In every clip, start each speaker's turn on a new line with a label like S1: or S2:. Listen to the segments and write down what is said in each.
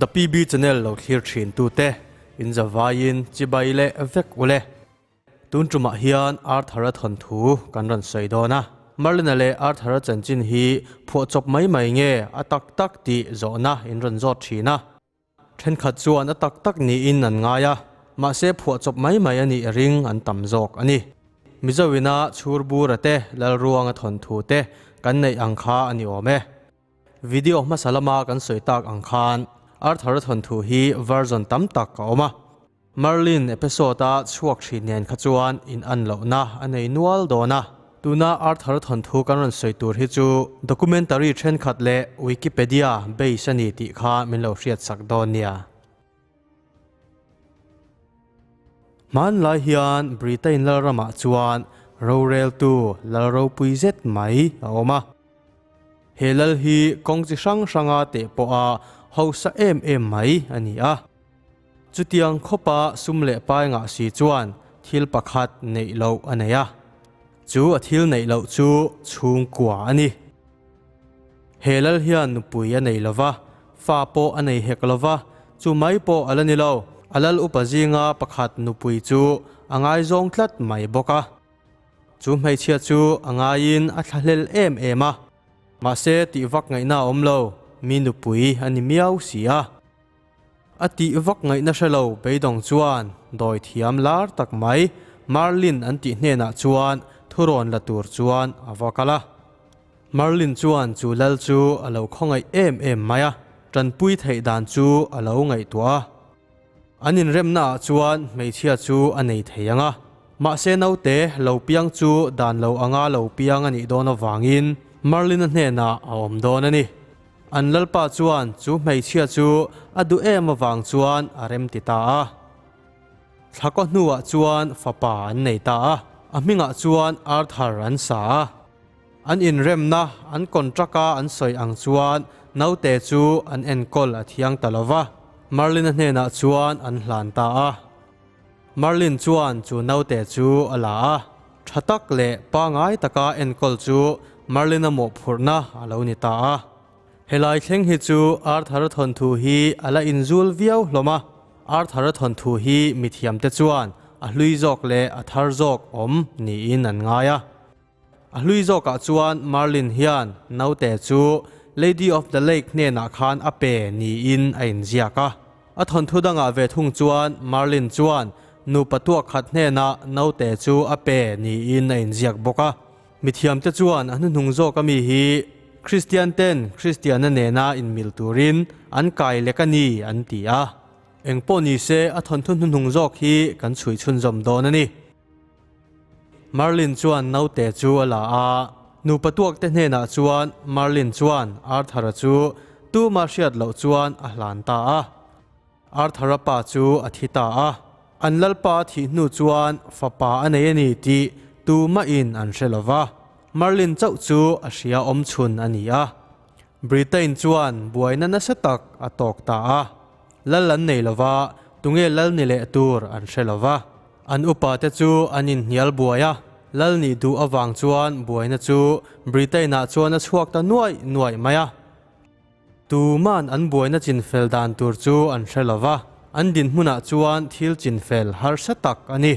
S1: The PB channel lo thlir thin tute in zavaiin chibai leh vek ule. Tun tumah hian Arthur-a thawnthu kan rawn sawi dawn a. Merlin-a leh Arthur-a chanchin hi phuahchawp mai mai nge a tak tak tih zawhna in rawn zawt thin a. Thenkhat chuan a tak tak niin an ngai a, mahse phuahchawp mai mai a nih ring an tam zawk a ni. Mizoina Chhurbura te Lalruanga thawnthu te kan neih ang kha a ni awm e. Video hmasa lama kan sawi tak ang khan Arthur-a thawnthu hi version tam tak a awm a. Merlin episode-a chhuak thin nen kha chuan in an lohna a nei nual dawn a. Tuna Arthur-a thawnthu kan rawn sawi tur hi chu documentary thenkhat leh Wikipedia base a ni tih kha min lo hriatsak dawn nia. Hmanlai hian Britain lalramah chuan roreltu lal ropui zet mai a awm a. He lal hi kawng chi hrang hranga teh pawha hausa em em mai a ni a. Chutiang khawpa sum leh pai ngah si chuan thil pakhat neih loh a nei a. Chu a thil neih loh chu chhungkua a ni. He lal hian nupui a nei lova, fa pawh a nei hek lova, chu mai pawh a la ni lo. A lal upa zinga pakhat nupui chu a ngaizawng tlat mai bawk a. Chu hmeichhia chu a ngaiin a thlahlel em em a, mahse tih vak ngaihna a awm lo, mi nupui a ni miau si a. A tih vak ngaihna hre lo beidawng chuan dawi thiam lar tak mai Merlin an tih hnenah chuan thurawn la tur chuan a va kal a. Merlin chuan chu lal chu a lo khawngaih em em mai a, tanpui theih dan chu a lo ngaihtuah a. An inremnaah chuan hmeichhia chu a nei thei ang a, mahse naute lo piang chu dan lo anga lo piang a nih dawn avangin Merlin-a hnenah a awm dawn a ni. An lalpa chuan chu hmeichhia chu a duh em avang chuan a remti ta a. Thlakaw hnuah chuan fapa an nei ta a, a hmingah chuan Arthur an sa a. An inremna, an contract-a an sawi ang chuan naute chu an enkawl a thiang ta lo va, Merlin-a hnenah chuan an hlan ta a. Merlin chuan chu naute chu a la a, tha tak leh pangai taka enkawl chu Merlin-a mawhphurhna a lo ni ta a. Helai thleng hi chu Arthur-a thawnthu hi a la inzul viau hlawm a, Arthur-a thawnthu hi mithiamte chuan a hlui zawk leh a thar zawk awm niin an ngai a. A hlui zawkah chuan Merlin hian naute chu Lady of the Lake hnenah khan a pe niin a inziak a. A thawnthu dangah ve thung chuan Merlin chuan nupa tuak khat hnenah naute chu a pe niin a inziak bawk a. Mithiamte chuan a hnuhnung zawk ami hi Kristian ten Kristianna nena inmil turin an kai lek a ni an ti a. Engpawh nise a thawnthu hnuhnung zawk hi kan chhui chhunzawm dawn a ni. Merlin chuan naute chu a la a, nupa tuakte hnenah chuan Merlin chuan Arthur-a chu tuma hriat loh chuan a hlan ta a. Arthur-a pa chu a thi ta a, an lalpa a thih hnu chuan fapa a nei a ni tih tumahin an hre lo va, Merlin chauh chu a hria awm chhun a ni a. Britain chuan buaina nasa tak a tawk ta a, lal an nei lo va, tunge lal ni leh tur an hre lo va. An upate chu an inhnial buai a, lal nih duh avang chuan buaina chu Britain-ah chuan a chhuak ta nuaih nuaih mai a. Tuman an buaina chinfel dan tur chu an hre lo va, an dinhmunah chuan thil chinfel harsa tak a ni.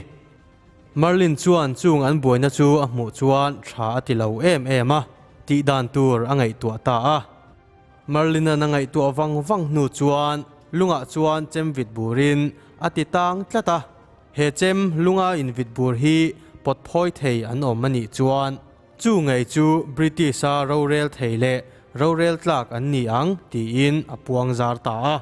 S1: Merlin chuan chung an buaina chu a hmuh chuan tha a ti lo em em a, tih dan tur a ngaihtuah ta a. Merlin-a'n a ngaihtuah vang vang hnu chuan lungah chuan chem vit burin a ti tang tlat a, he chem lunga invit bur hi pawt phawi thei an awm a nih chuan chu ngei chu British-a rorel thei leh rorel tlak an ni ang tiin a puang zar ta a.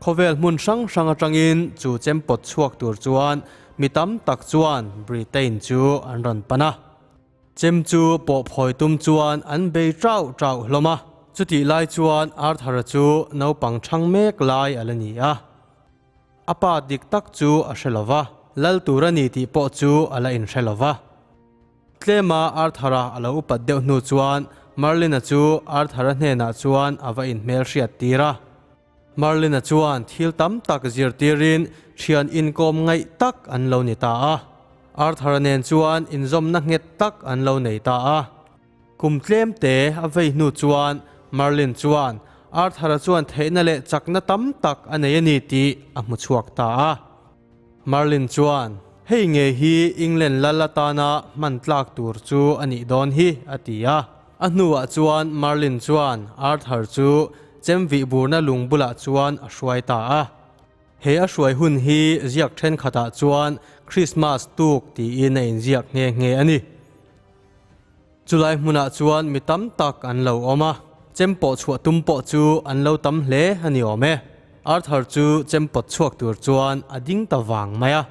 S1: Khawvel hmun hrang hrang atangin chu chem pawt chhuak tur chuan mi tam tak chuan Britain chu an rawn pan a. Chem chu pawh phawi tum chuan an bei trauh trauh hlawm a, chutih lai chuan Arthur-a chu naupang chhang mek lai a la ni a. A pa dik tak chu a hre lo va, lal tur a ni tih pawh chu a la inhre lo va. Tlema Arthur-a a lo upat deuh hnu chuan Merlin-a chu Arthur-a hnenah chuan a va inhmelhriat tir a. Merlin-a chuan thil tam tak zirtirin thian inkawm ngaih tak an lo ni ta a. Arthur-a nen chuan inzawmna nghet tak an lo nei ta a. Kum tlem te a vei hnu chuan Merlin chuan Arthur-a chuan theihna leh chakna tam tak a nei a ni tih a hmu chhuak ta a. Merlin chuan, Hei ngei hi England lal atana hman tlak tur chu a nih dawn hi, a ti a. A hnuah chuan Merlin chuan Arthur chu chem vih burna lung bulah chuan a hruai ta a. He a hruai hun hi ziak thenkhatah chuan Christmas tuk tiin a inziak nghe nghe a ni. Chulai hmunah chuan mi tam tak an lo awm a, chem pawh chhuah tum pawh chu an lo tam hle a ni awm e. Arthur chu chem pawt chhuak tur chuan a ding ta vang mai a.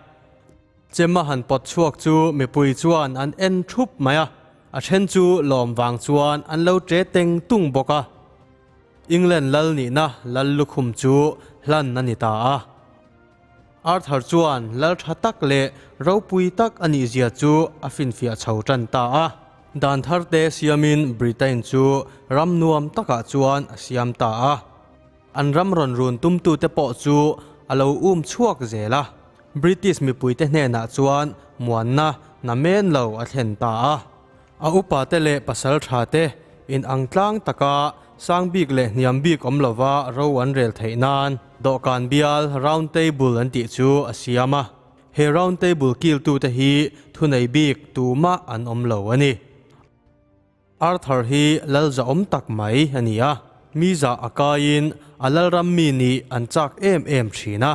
S1: Chem a han pawt chhuak chu mipui chuan an en thup mai a, a then chu lawm vang chuan an lo tre teng tung bawk a. England lal nihna lal lukhum chu hlan a ni ta a. Arthur chuan lal tha tak leh ropui tak a nih zia chu a finfiah chho tan ta a. Dan thar te siamin Britain chu ram nuam takah chuan a siam ta a. An ram rawn run tumtute pawh chu a lo um chhuak zel a. British mipuite hnenah chuan muanna namen lo a thlen ta a. A upate leh pasal thate in ang tlang taka sang bik leh hniam bik awm lova ro an rel theih nan dawhkan bial, round table, an tih chu a siam a. He round table kiltute hi thunei bik tumah an awm lo a ni. Arthur hi lal zahawm tak mai a ni a, mi zah a kaiin a lalram mi nih an chak em em thin a.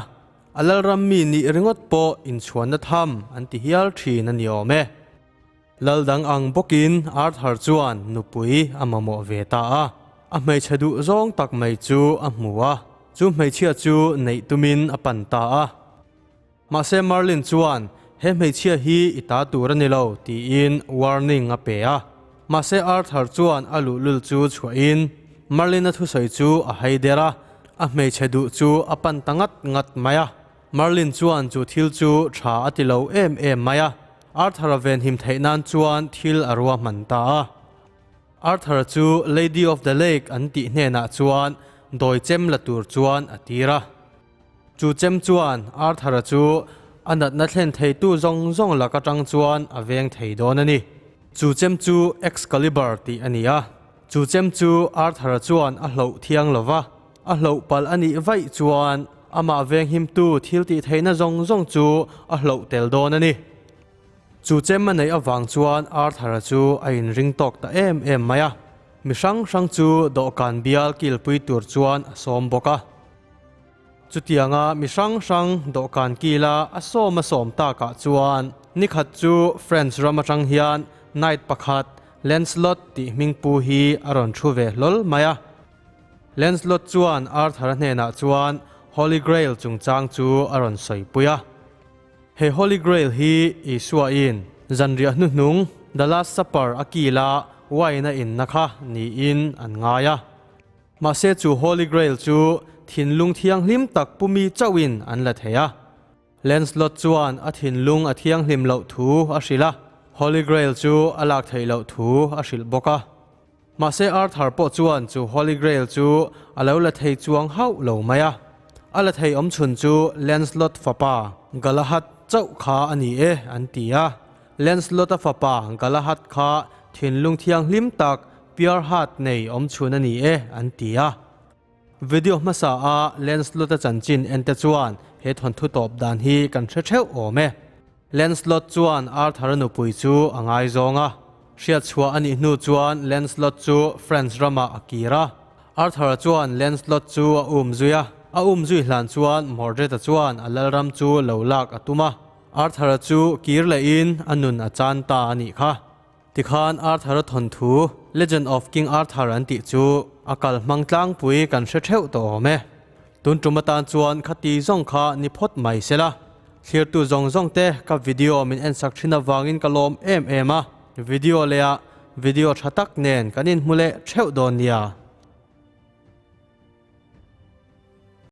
S1: A lalram mi nih ringawt pawh inchhuanna tham an ti hial thin a ni awm e. Lal dang ang bawkin Arthur chuan nupui a mamawh ve ta a, a hmeichhe duh zawng tak mai chu a hmu a, chu hmeichhia chu neih tumin a pan ta a. Mahse Merlin chuan he hmeichhia hi i ta tur a ni lo tiin warning a pe a. Mahse Arthur chuan a luhlul chu chhuahin Merlin-a thusawi chu a hai der a, a hmeichhe duh chu a pan ta ngat ngat mai a. Merlin chuan chu thil chu tha a ti lo em em mai a, Arthur-a venhim theih nan chuan thil a ruahman ta a. Arthur-a chu Lady of the Lake an tih hnenah chuan dawi chem la tur chuan a tir a. Chu chem chuan Arthur-a chu a natna thlen theitu zawng zawng lak atang chuan a veng thei dawn a ni. Chu chem chu Excalibur tih a ni a. Chu chem chu Arthur-a chuan a hloh thiang lo va, a hloh palh a nih vaih chuan amah venghimtu thil tih theihna zawng zawng chu a hloh tel dawn a ni. Chu chem a neih avang chuan Arthur-a chu a inring tawk ta em em mai a, mi hrang hrang chu dawhkan bial kilpui tur chuan a sawm bawk a. Chutianga mi hrang hrang dawhkan kila a sawm a sawm takah chuan nikhat chu France ram atang hian knight pakhat Lancelot tih hmingpu hi a rawn thu ve hlawl mai a. Lancelot chuan Arthur-a hnenah chuan Holy Grail chungchang chu a rawn sawipui a. He Holy Grail hi Isua-in zanriah hnuhnung The Last Supper a kila wine a inna kha niin an ngai a. Mahse chu Holy Grail chu thinlung thianghlim tak pumi chauhin an la thei a. Lancelot chuan a thinlung a thianghlim loh thu a hrilh a, Holy Grail chu a lak theih loh thu a hrilh bawk a. Mahse Arthur pawh chuan chu Holy Grail chu a lo la thei chuang hauh lo mai a. A la thei awmchhun chu Lancelot fapa Galahad chauh kha a ni e an ti a. Lancelot-a fapa Galahad kha thinlung thianghlim tak, pure heart, nei awmchhun a ni e, an ti a. Video hmasa a Lancelot-a chanchin ente chuan he thawnthu tawp dan hi kan hre theuh awm e. Lancelot chuan Arthur-a nupui chu a ngaizawng a. Hriatchhuah a nih hnu chuan Lancelot chu France ramah a kir a. Arthur-a chuan Lancelot chu a umzui a. A umzui hlan chuan Mordred-a chuan a lalram chu lo lak a tum a. Arthur-a chu kir lehin a nun a chan ta a nih kha. Tikhan Arthur-a thawnthu, Legend of King Arthur an tih chu a kal hmang tlangpui kan hre theuh tawh awm e. Tun tum atan chuan khati zawng kha ni phawt mai se la. Thlirtu zawng zawng te ka video min ensak thin avangin ka lawm em em a. Video leh ah video tha tak nen kan inhmu leh theuh dawn nia.